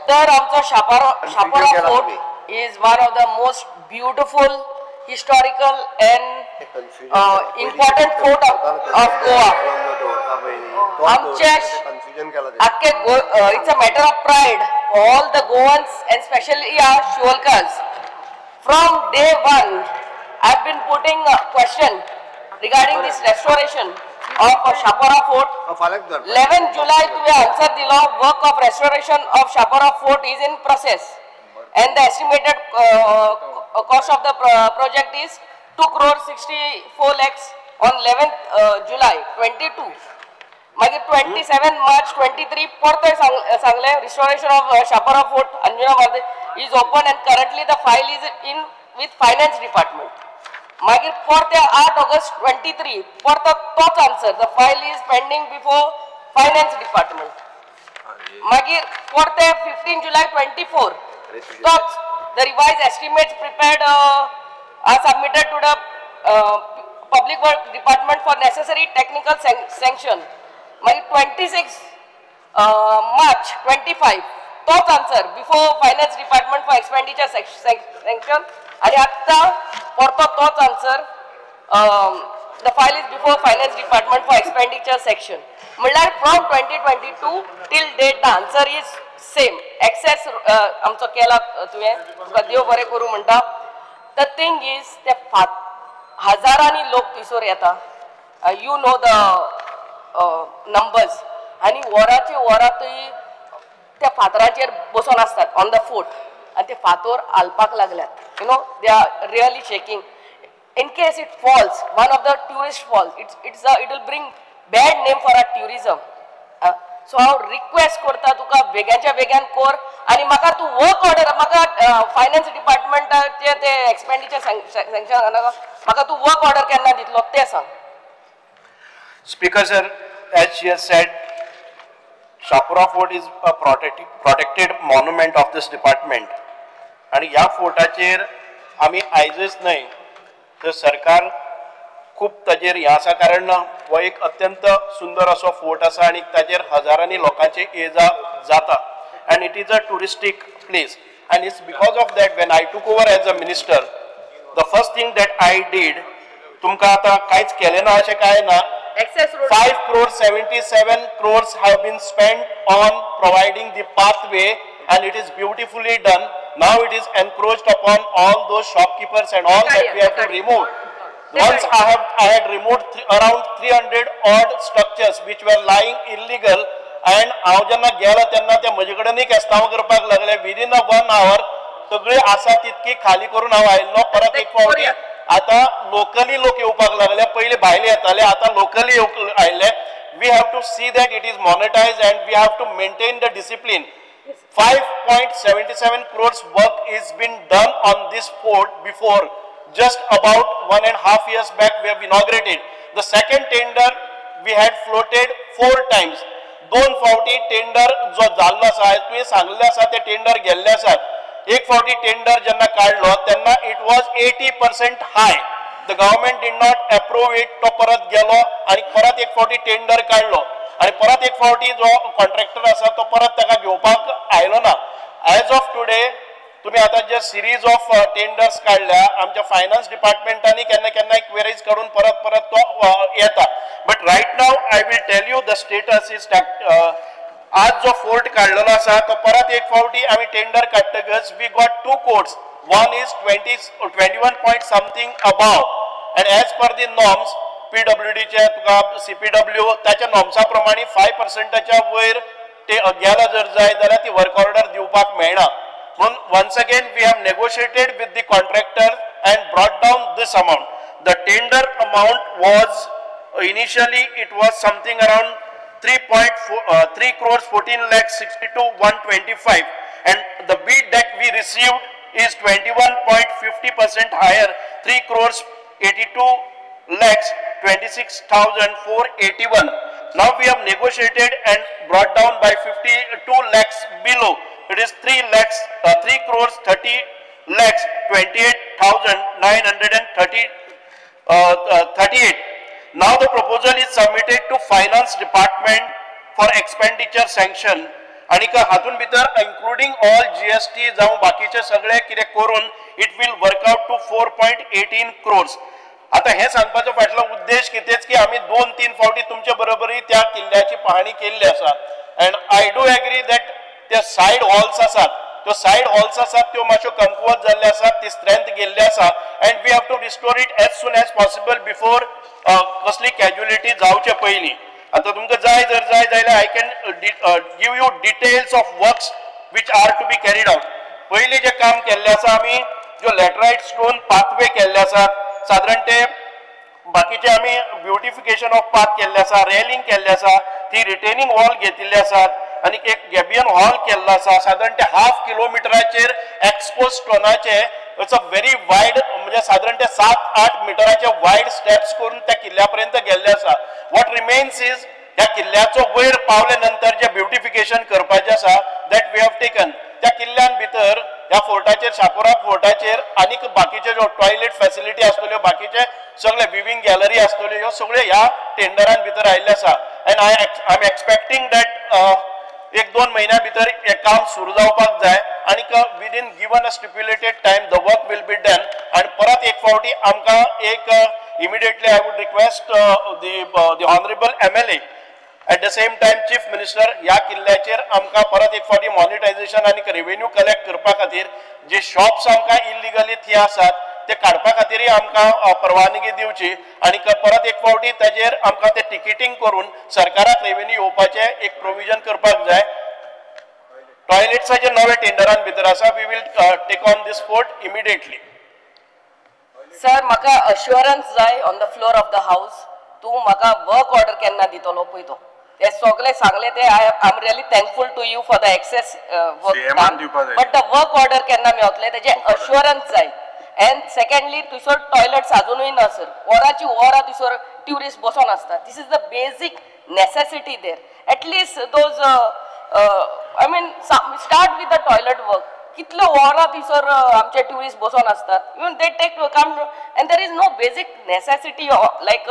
तर आमचो Chapora fort is one of the most beautiful historical and important fort of Goa. आमचे आख्खे it's a matter of pride for all the Goans and specially our Siolimkars. From day one I have been putting a question regarding this restoration of Chapora Fort. 11 July तुवें answer दिलो, work of restoration of Chapora Fort is in process and the estimated cost of the project is 2 crore 64 lakhs on 11th July 22. मागीर 27 March 23 परते सांगले restoration of Chapora Fort Anjuna Bardez is open and currently the file is in with finance department. मागीर परते 8 August 23 परतो तोच answer, the file is pending before finance department. मागीर परते 15 July 24 तोच, the revised estimates prepared are submitted to the public work department for necessary technical sanction. मागीर 26 March 25 तोच answer before finance department for expenditure sanction. आनी आत्तां परतो तोच answer, the file is before finance department for expenditure section. म्हणल्यार from 2022 till date the answer is same. Access आमचो केला तुवें, तुका देव बरें करूं म्हणटा. The thing is ते हजारांनी लोक थंयसर येता, you know the numbers, आनी वरांची वरां थंय त्या फातराचेर बसून आसतात ऑन the fort, आनी ते फातोर हालपाक लागल्यात. You know they are really shaking. In case it falls, one of the tourist falls, it's it will bring bad name for our tourism. So हांव रिक्वेस्ट करता तुका बेग्याच्या बेग्यान कर आनी म्हाका तूं वर्क ऑर्डर, म्हाका फायनान्स डिपार्टमेंटाचे ते एक्सपेंडिचर सँक्शन नाका, म्हाका तूं वर्क ऑर्डर केन्ना दितलो तें सांग. Speaker sir, as she has said, Chapora Fort is a protected monument of this department. आनी ह्या फोर्टाचेर आमी आयजच न्हय तर सरकार खूब ताजेर हें आसा, कारण हो एक अत्यंत सुंदर असो फोर्ट आसा आनी ताजेर हजारांनी लोकांचे ये जा जाता and it is a touristic place. And it's because of that when I took over as a minister, the first thing that I did, तुमकां आतां कांयच केलें ना अशें कांय ना, 5 crore 77 crores have been spent on providing the pathway and it is beautifully done. Now it is encroached upon all those shopkeepers and all that we have to remove. Once I had removed around 300 odd structures which were lying illegal, and हांव जेन्ना गेलो तेन्ना ते म्हजे कडेनूय केस्तांव करपाक लागले. Within अ 1 hour सगळी आसा तितकी खाली करून हांव आयिल्लो. परत एक फावटी आतां लोकली लोक येवपाक लागले, पयलीं भायले येताले, आतां लोकली आयिल्ले. We have to see that it is monetized and we have to maintain the discipline. 5.77 crores work is been done on this fort before. Just about 1.5 years back we have inaugurated. The second tender we had floated 4 times. दोन फावटी tender जो जाल्लो आसा, तुवें सांगल्लें आसा ते tender गेल्ले आसात. एक फावटी टेंडर जेन्ना काडलो तेन्ना it was 80% high. The government did not approve it. तो परत गेलो आनी परत एक फावटी टेंडर काडलो आनी परत एक फावटी जो कॉन्ट्रॅक्टर आसा तो परत ताका घेवपाक आयलो ना. एज ऑफ टुडे तुमी आतां जे सिरीज ऑफ टेंडर्स काडल्या, आमच्या फायनान्स डिपार्टमेंटांनी केन्ना केन्नाय क्वेरीज काडून परत परत तो येता. But right now I will tell you the status is आज जो फोर्ट काडलेलो आसा तो परत एक फावटी आमी tender काडटकच we got 2 quotes. One is 21 point something above and as per the norms PWDचे तुका CPW ताच्या नॉर्म्सा प्रमाणे 5%च्या वयर ते गेला जर जाय जाल्यार ती वर्क ऑर्डर दिवपाक मेळना. म्हणून once again we have negotiated with the contractor and brought down this amount. The tender amount was initially it was something around 3 crores 14 lakhs 62,125, and the bid that we received is 21.50% higher, 3 crores 82 lakhs 26,481. Now we have negotiated and brought down by 52 lakhs below. It is 3 crores 30 lakhs 28,938. Now the proposal is submitted to Finance Department for expenditure sanction, आनी हातून भितर including all GST जावं बाकीचे सगळे कितें करून it will work out to 4.18 crores. आता हे सांगपाचो फाटलो उद्देश कितेंच की आमी 2-3 फावटी तुमचे बरोबरय त्या किल्ल्याची पाहणी केल्ली आसा and I do agree that ते सायड हॉल्स आसात, त्यो सायड हॉल्स आसात त्यो मातश्यो कमकुवत जाल्ले आसात, ती स्ट्रेंथ गेल्ली आसा and we have to restore it as soon as possible before कसली कॅज्युलिटी जावचे पयलीं. आतां तुमकां जाय जर जाय जाल्यार I can give you details of works which are to be carried out. पयलीं जें काम केल्लें आसा आमी ज्यो लॅटरायट स्टोन पाथवे केल्ले आसात सादारण ते बाकीचे आमी ब्युटिफिकेशन ऑफ पाथ केल्ले आसा, रेलिंग केल्ले आसा, ती रिटेनिंग वॉल घेतिल्ले आसात आनी एक गॅबियन हॉल केल्लो आसा. सादारण ते हाफ किलोमिटराचेर expose स्टोनाचे it's a very wide म्हणजे सादारण ते 7-8 मिटराचे वायड स्टेप्स करून त्या किल्ल्या पर्यंत गेल्ले आसा. What remains is ह्या किल्ल्याचो वयर पावले नंतर जे ब्युटिफिकेशन करपाचें आसा that we have taken. त्या किल्ल्यान भितर ह्या फोर्टाचेर, शापोरा फोर्टाचेर आनीक बाकीचे ज्यो टॉयलेट फॅसिलिटी आसतल्यो, बाकीचे सगळे विविंग गॅलरी आसतल्यो, ह्यो सगळ्यो ह्या टेंडरान भितर आयिल्ले आसा and I am expecting that 1-2 म्हयन्या भितर हें काम सुरू जावपाक जाय आनीक within given a stipulated time the work will be done. आनी परत एक फावटी आमकां एक immediately I would request the honourable MLA at the same time chief minister ह्या किल्ल्याचेर आमकां परत एक फावटी मॉनिटायझेशन आनी रेवेन्यू कलेक्ट करपा खातीर जे शॉप्स आमकां इलिगली थंय आसात ते काडपा खातीरय आमकां परवानगी दिवची आनी परत एक फावटी ताजेर आमकां ते टिकेटींग करून सरकाराक रेवेन्यू येवपाचें एक प्रोविजन करपाक जाय. टॉयलेट्साचे नवे टेंडरान भितर आसा, we will take on this fort immediately. Sir म्हाका अश्युरन्स जाय on the floor of the house, तूं म्हाका वर्क ऑर्डर केन्ना दितलो पळय तो ते सगळे सांगले ते I am really thankful to you for the excess work, but the work order केन्ना मेवतले तेजें अश्युरन्स जाय. एंड सेकंडली थंयसर टॉयलेट्स अजुनूय ना सर, वरांची वरां थंयसर ट्युरिस्ट बसोन आसता. This is the basic necessity there. At least those I mean start with the toilet work. कितले वरां थंयसर आमचे ट्युरिस्ट बसोन आसतात, even they take come and there is no basic necessity like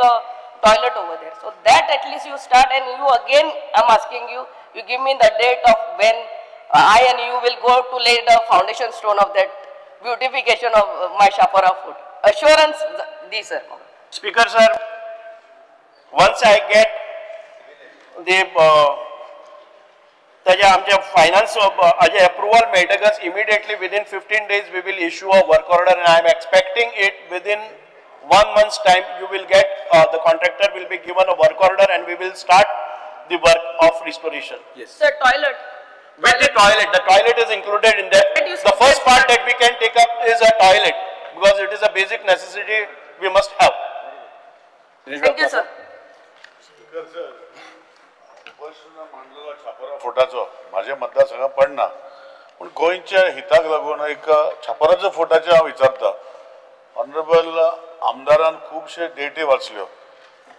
toilet over there. So that at least you start and you again I am asking you, you give me the date of when I and you will go to lay the foundation stone of that beautification of my Chapora Fort. Assurance the sir. Speaker sir, once I get the ताजे आमचे finance हाजे approval मेळटकच immediately within 15 days we will issue a work order and I am expecting it within 1 month's time you will get the contractor will be given a work order and we will start the work of restoration. Yes. Sir, toilet. With the toilet, the toilet is included in that. The first part that we can take up is a toilet because it is a basic necessity we must have. Thank you, sir. Speaker sir, प्रश्न मांडलेलो छापोरा फोर्टाचो म्हाज्या मतदारसंघात पडना, पूण गोंयच्या हिताक लागून एक छापोराच्या फोर्टाचें हांव विचारता. ऑनरेबल आमदारान खुबशे डेटी वाचल्यो,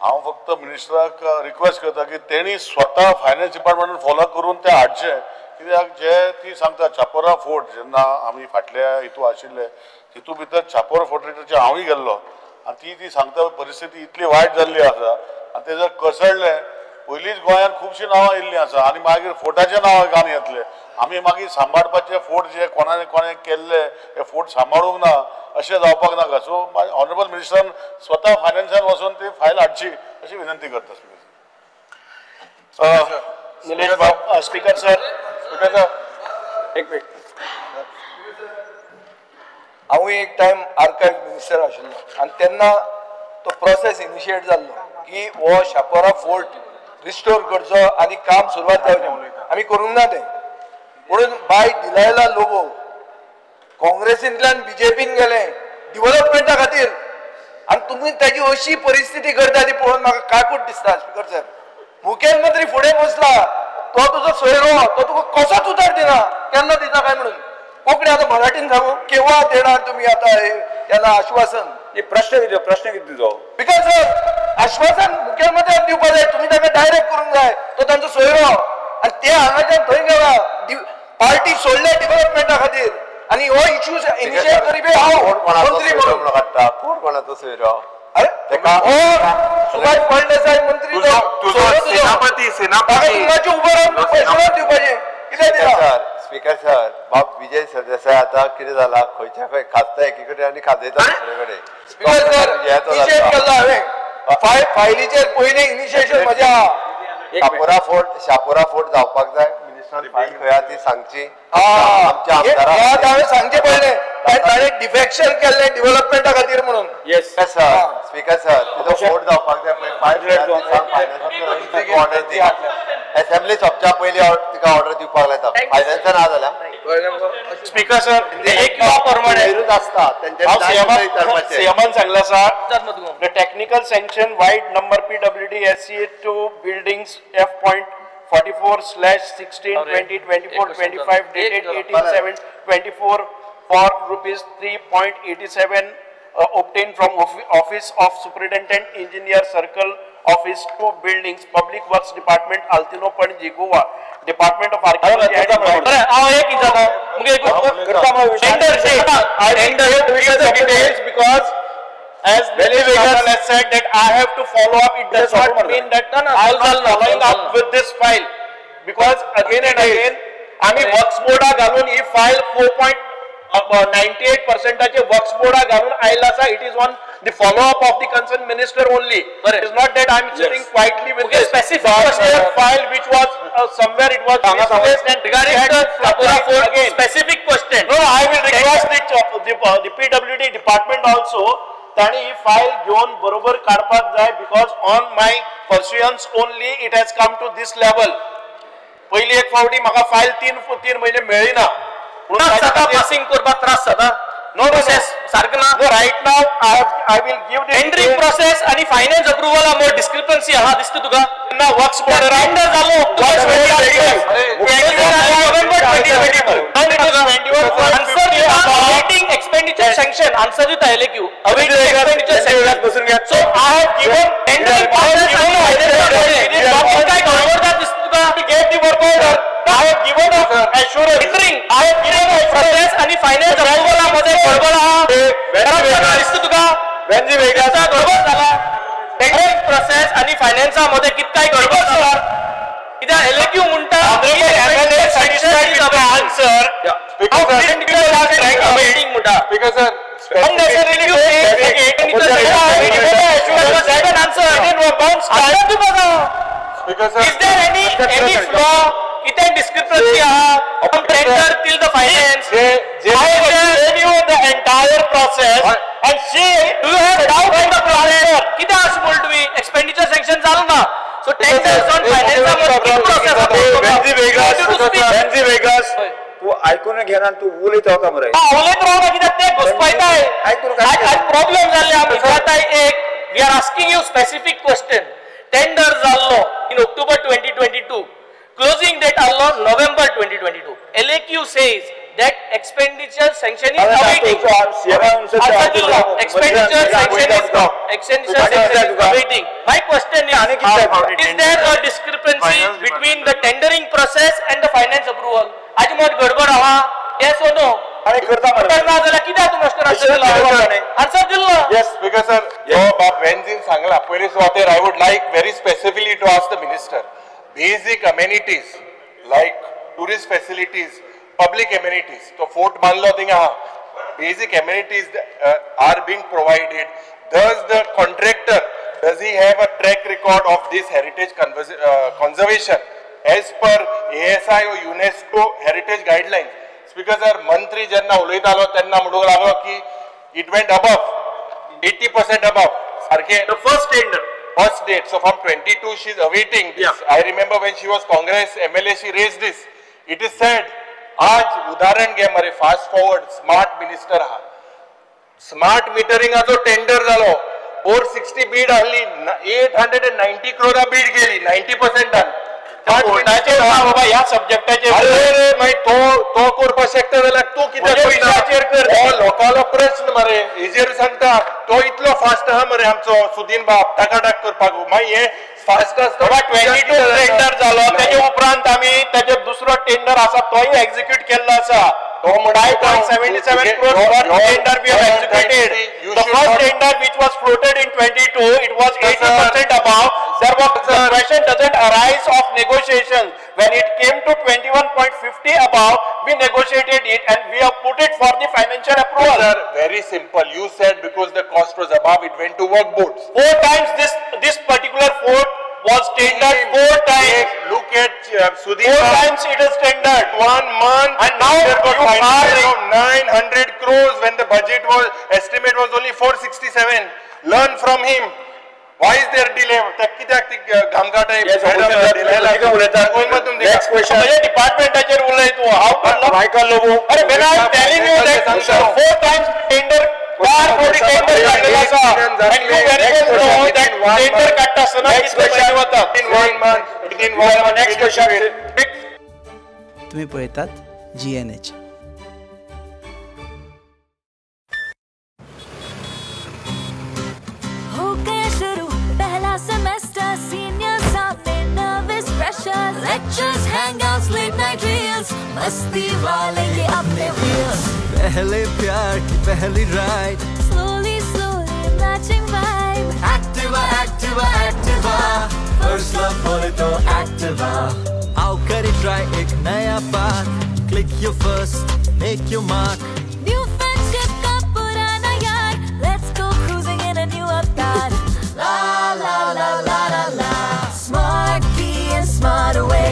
हांव फक्त मिनिस्टराक रिक्वेस्ट करता की तेणी स्वता फायनान्स डिपार्टमेंटान फॉलो करून ते हाडचे, कित्याक जे ती सांगता छापोरा फोर्ट जेन्ना आमी फाटल्या हितू आशिल्ले तितू भितर छापोरा फोर्टाचेर हांवूय गेल्लो आनी ती सांगता परिस्थिती इतली वायट जाल्ली आसा आनी ते जर कोसळ्ळे पयलींच गोंयांत खुबशीं नांवां येयल्लीं आसा आनी मागीर फोर्टाचें नांव गान येतलें. आमी मागीर सांबाळपाचे फोर्ट जे कोणाने कोणें केल्ले हे फोर्ट सांबाळूंक ना अशें जावपाक नाका. सो ऑनरेबल मिनिस्टरान स्वता फायनान्सान वचून ती फायल हाडची अशी विनंती करता. निलेश बाब, स्पीकर सर, स्पीकर सर एक मिनिट. हांवूय एक टायम आर्कायव मिनिस्टर आशिल्लो आनी तेन्ना तो प्रोसेस इनिशिएट जाल्लो की हो शापोरा फोर्ट रिस्टोर करचो आनी काम सुरवात जावचें म्हणून. आमी करूंक ना तें, म्हणून बाय डिलायला लोबो काँग्रेसींतल्यान बीजेपीन गेले डिव्हलपमेंटा खातीर आनी तुमी ताजी अशी परिस्थिती करता ती पळोवन म्हाका काकूट दिसता. स्पीकर साहेब, मुखेलमंत्री फुडें बसला, तो तुजो सोयरो, तो तुका कसोच उतार दिना, केन्ना दिता काय म्हणून. कोंकणी आतां मराठीन सांगू, केव्हा देणार तुम्ही आता याला आश्वासन? प्रश्न कितें, प्रश्न कितें तुजो? Because sir आश्वासन मुखेलमंत्र्यान दिवपा जाय, तुमी ताका डायरेक्ट करूंक जाय, तो तांचो सोयरो आनी ते हांगाच्यान थंय गेला, पार्टी सोडल्या डिव्हलपमेंटा खातीर आनी हो इश्यू इनिशिएट करीबे हांव मंत्री म्हणून. कोण कोणाचो सोयरो? अरे सुभाष फळदेसाय मंत्री, सेनापती, सेनापती उबो रावन दिवपाचें. कितें दिलां? स्पीकर सर, बाब विजय सरदेसाय आतां कितें जाला, खंयच्या खंय खाजता एकी कडेन आनी खाजयता दुसरे कडेन. स्पीकर सर, इनिशिएट केल्लो हांवें फायलीचेर पयलीं इनिशिएशन म्हज्या. शापोरा फोर्ट जावपाक जाय. मिनिस्टरान फायल खंय आहा ती सांगची आमच्या आमदारांक. हांवें सांगचें पडलें, ताणें डिफेक्शन केल्लें डिव्हलपमेंटा खातीर म्हणून. येस सर, स्पीकर सर, तिचो फोर्ट जावपाक जाय. पळय फायल ऑर्डर दी, असेंब्ली सोंपच्या पयलीं तिका ऑर्डर दिवपाक लायता. फायनान्सर ना जाल्यार स्पीकर सर, एक लॉ प्रमाणे आसता तेंच्या सीएमान सांगला आसा, the technical sanction vide number PWD SCA 2 buildings F.44/16 2024 25 dated 18/7/24 for rupees 3.87 obtained from Office of Superintendent Engineer Circle Office 2 buildings Public Works Department Altino Panaji Goa Department of Archaeology and Environment. Because as Mr. has said that I have to follow up, it does not mean that I am not following up with this file, because again and again आम्ही works बोर्डा घालून ही file 4.98% works बोर्डा घालून आयला आसा. It is on the follow up of the concern minister only. It is not that I am sitting quietly with this specific file which was somewhere it was misplaced and regarding the Chapora Fort specific question. No, I will request the PWD department also ताणी ही file घेवन बरोबर काडपाक जाय, because on my pursuance only it has come to this level. पयली एक फावटी म्हाका file 3 म्हयने मेळ्ळी ना. पासिंग करपाक त्रास जाता. No process सारकें ना. Right now I will give the tendering process आनी फायनान्स अप्रुव्हला मोर डिस्क्रिपन्सी आहा दिसता तुका. ना वर्क्स बोर्ड टेंडर जालो November 2022. आन्सर दिता अवेटिंग एक्सपेंडिचर सँक्शन. आन्सर दिता LAQ awaiting expenditure sanction. So I have given tendering process आनी फायनान्स काय गडबड दिसता तुका. Gave the work order. I have given a assurance. Tendering I have given a process आनी finance अप्रुव्हला मध्ये गडबड आहा. दिसता तुका गडबड जाला. टेंडरिंग प्रोसेस आनी फायनान्सा मध्ये कितकाय गडबड जाला. कित्याक LAQ म्हणटा answer. Speaker sir, Is there any flaw? कितें discrepancy आहा from tender till the finance? I will explain you the entire process and see. Do you have doubt in the process? कितें अशें म्हणटा तुमी? Expenditure sanction जालो ना. So tenders on finance कितें process आसा? वेंजी वेगास तू आयकून घेना, तू उलयत रावता मरे. उलयत रावना कित्याक ते घुसपायताय. आज प्रॉब्लेम जाल्ले आमी विचारताय एक. We are asking you specific question. Tender जाल्लो in October 2022. Closing date आल्लो November 2022. LAQ says that expenditure sanction is awaiting. Expenditure sanction is awaiting. My question is, is there a discrepancy between the tendering process and the finance approval? आज मत गडबड आहा, yes or no? ना जाल्यार कित्याक तूं master answer दिलो? Answer दिलो. Yes, because sir, जो बाब वेंजीन सांगला पयले सुवातेर I would like very specifically to ask the minister. Basic amenities like tourist facilities, public amenities. तो फोर्ट बांदलो थिंगा आहा. Basic amenities are being provided. Does the contractor, does he have a track record of this heritage conservation as per ASI or UNESCO heritage guidelines? Speaker sir, मंत्री जेन्ना उलयतालो तेन्ना म्हणूंक लागलो की it went above 80% above. सारकें The first tender. First date. So from 22 she is awaiting this. Yeah. I remember when she was Congress MLA she raised this. It is said, आज उदाहरण घे मरे, फास्ट फॉरवर्ड स्मार्ट मिनिस्टर आहा. Smart मिटरिंगाचो tender जालो, 460 बीड आहली, 890 क्रोरा बीड गेली, 90% done. कोर्टाचेर बाबा ह्या सब्जेक्टाचेर. अरे मागीर तो तो करपाक शकता जाल्यार तूं कित्याक विशयाचेर कर? हो लोकांलो प्रश्न मरे, हेजेर सांगता तो इतलो फास्ट आहा मरे आमचो सुदीन बाब टाकाटाक करपाक. मागीर हे फास्ट आसता. बाबा 22 टेंडर जालो, तेजे उपरांत आमी तेजे दुसरो टेंडर आसा तोय एक्झिक्यूट केल्लो आसा. तो म्हणटा 5.77 crores for tender we have executed. The first tender which was floated in 22, it was 80% above. There was the question doesn't arise of negotiation. When it came to 21.50 above, we negotiated it and we have put it for the financial approval. Sir, very simple. You said because the cost was above, it went to work boards. 4 times this particular fort was tendered 4 times. Look at Sudhir. 4 times it is tendered. 1 month. And now you are 900 crores when the budget was estimate was only 467. Learn from him. Why is there delay? Next question. Department Michael Lobo. When I am telling you that 4 times tender. Next question. तुम्ही पळयतात GNH. हो गया शुरू पहला semester, senior सामने nervous pressure, lectures, hangouts, late night reels, मस्ती वाले ये अपने व्हील्स। पहले प्यार की पहली ride, slowly slowly matching vibe, Activa Activa Activa, first love बोले तो एक्टिवा। आओ करे ट्राई एक नया path, click your first, make your mark, new friendship का पुराना यार, let's go cruising in a new avatar. La la la la la la, smart key and smart away,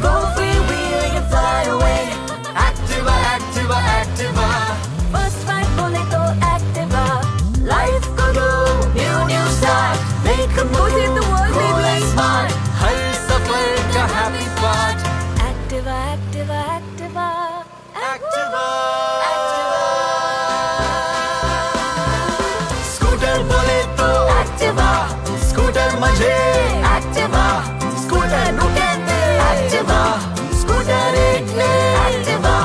go free wheeling and fly away. Activa Activa Activa, first ride बोले तो Activa, life को दो new new start, make a move, the world baby, smart, हर सफर का happy part. Activa Activa Activa Activa scooter बोले तो Activa, scooter मजे एक्टिवा, स्कूटर रुके एक्टिवा, स्कूटर एक एक्टिवा,